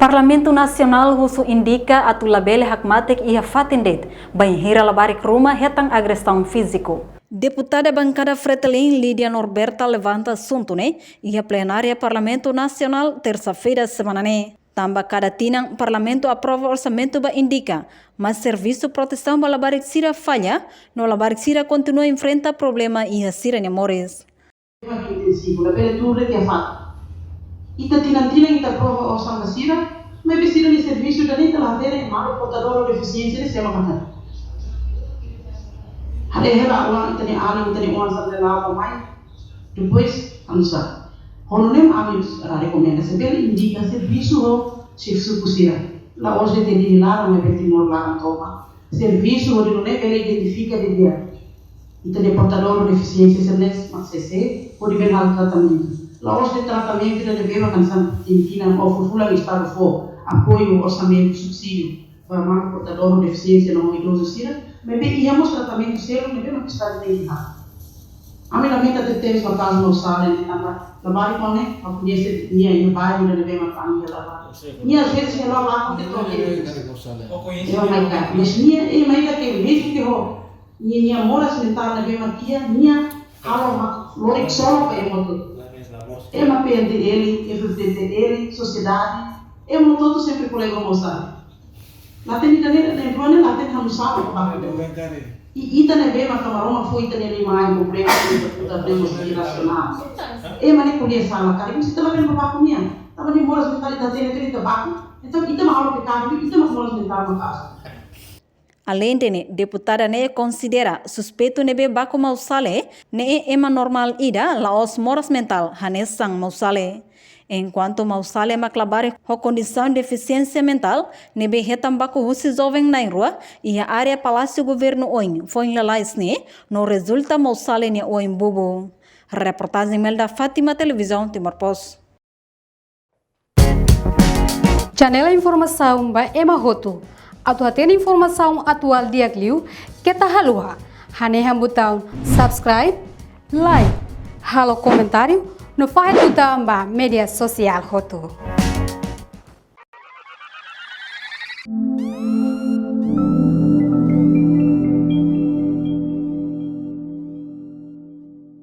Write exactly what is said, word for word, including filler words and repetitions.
Parlamentu Nasionál husu INDICA atu labele hakmatek iha fatin de'it, bainhira labarik ruma hetan agresaun fíziku. Deputada Bankada Fretilin Lídia Norberta levanta asuntu ne'e iha plenária Parlamentu Nasionál, tersa-feira semana ne'e. Tanba kada tinan Parlamentu aprova orsamentu ba INDICA, mas servisu protesaun ba labarik sira falla, no labarik sira kontinua enfrenta problema iha sira-nia moris. Problema intensivu, labele tuur de'it iha fatin. Ita tinan-tinan ita aprova osan ba sira, maibé sira-nia servisu ida-ne'e ita la hatene, malu portadór defisiénsia ne'e sé mak hatene. Haree hela oan, ita-nia alin, ita-nia oan sira-ne'e la'o mai. Depois, anu sá. Ho nune'e ami rekomenda, se bele INDICA servisu ho xefe suku sira. La'ós de'it iha Dili laran, maibé Timor laran tomak. Servisu hodi nune'e bele identifika didi'ak ita-nia portadór defisiénsia sira-ne'e mak sé, hodi bele halo tratamentu. La'ós de'it tratamentu ida ne'ebé mak hanesan tinan-tinan ou fulan-fulan Estadu fó apoiu, orsamentu, subsídiu ba malu portadór defisiénsia no idozu sira, maibé iha mós tratamentu seluk ne'ebé mak Estadu tenke halo. Ami lamenta tebes ba kazu Mausale ne'e tanba labarik ne'e, ha'u koñese nia iha bairru ida ne'ebé mak ami iha labarik. Nia às vezes nia la lakon de'it to'o iha. Ema mai ka, mas nia, ema mai ka ke mezmu ke ho nia, nia moras mentál ne'ebé mak iha, nia halo mak lori ksolok ba ema hotu. Ema P N T L, F F D T L, sosiedade, ema hotu sempre kolega Mausale. La hatene ida-ne'e, ne'e rua ne'e la hatene halo sala ba. I ita ne'ebé mak Maromak fó ita-nia liman, problema, ita-nia problema irrasionál. Ema ne'e ko'alia sala, karik ita labele baku nia. Tanba nia moras mentál ita hatene, ita baku. Entaun ita mak halo pekadu, ita mak moras mentál maka'as. Aleinde ne'e, deputada ne'e konsidera suspeitu ne'ebé baku Mausale ne'e ema normál ida, la'ós moras mentál hanesan Mausale. Enkuantu Mausale mak labarik ho kondisaun defisiénsia mentál ne'ebé hetan baku husi joven na'in-rua iha área Palásiu Governu oin foin lalais ne'e, no rezulta Mausale nia oin bubu. Reportajen Melda Fátima, Televizaun Timor Post. Janela informasaun ba ema hotu. Atu hatene informasaun atuál di'ak liu, keta haluha hanehan butaun subscribe, like, halo komentáriu, no fahe tutan ba média sosiál hotu.